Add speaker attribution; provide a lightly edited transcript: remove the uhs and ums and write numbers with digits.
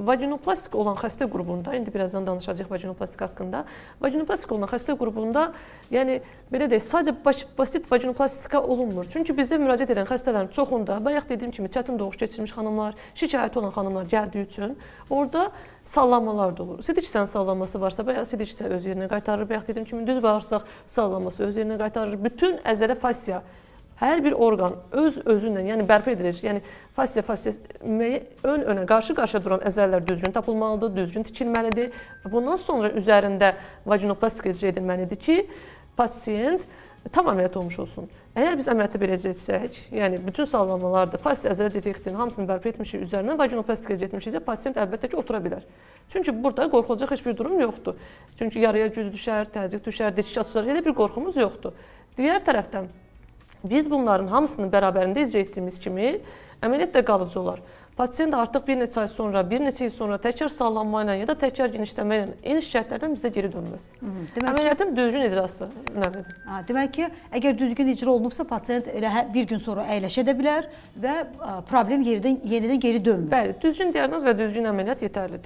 Speaker 1: Vaginoplastika olan xəstə qrupunda, indi birazdan danışacağıq vaginoplastika haqqında. Vaginoplastika olan xəstə qrupunda, yəni belə deyək, sadəcə basit vaginoplastika olunmur. Çünki bizə müraciət edən xəstələrin çoxunda, bayaq dediyim kimi çətin doğuş keçirmiş xanımlar, şikayəti olan xanımlar gəldiyi üçün orada sallanmalar da olur. Sidik hissənin sallanması varsa, bayaq sidik hissə öz yerinə qaytarır. Bayaq dediyim kimi düz bağırsaq sallanması öz yerinə qaytarır. Bütün əzələ fasiya, hər bir orqan öz özündən, yəni bərpa edilir. Yəni fasiya ön önə, qarşı-qarşıya duran əzələlər düzgün tapılmalıdır, düzgün tikilməlidir. Bundan sonra üzərində vaginoplastika icra edilməlidir ki, pasiyent tam əməliyyat olmuş olsun. Əgər biz əməliyyatı belə icra etsək, yəni bütün sallanmalarda fasiya əzələ defektinin hamısını bərpa etmişik, üzərinə vaginoplastika icra etmişiksə, pasiyent əlbəttə ki, otura bilər. Çünki burada qorxulacaq heç bir durum yoxdur. Çünki yarıya güc düşər, təzyiq düşər, dikiş açılar, elə bir qorxumuz yoxdur. Digər tərəfdən biz bunların hamısını bərabərində icra etdiyimiz kimi əməliyyat da qalıcı olar. Pasiyent artıq bir neçə ay sonra, bir neçə il sonra təkrar sallanma ilə ya da təkrar genişlənmə ilə eyni şikayətlərdən bizə geri dönməz.
Speaker 2: Demək ki,
Speaker 1: Əməliyyatın düzgün icrası önəmlidir.
Speaker 2: Ha, demək ki, əgər düzgün icra olunubsa, pasiyent elə bir gün sonra əyləşə də bilər və problem yenidən geri dönmür.
Speaker 1: Bəli, düzgün diaqnoz və düzgün əməliyyat yetərlidir.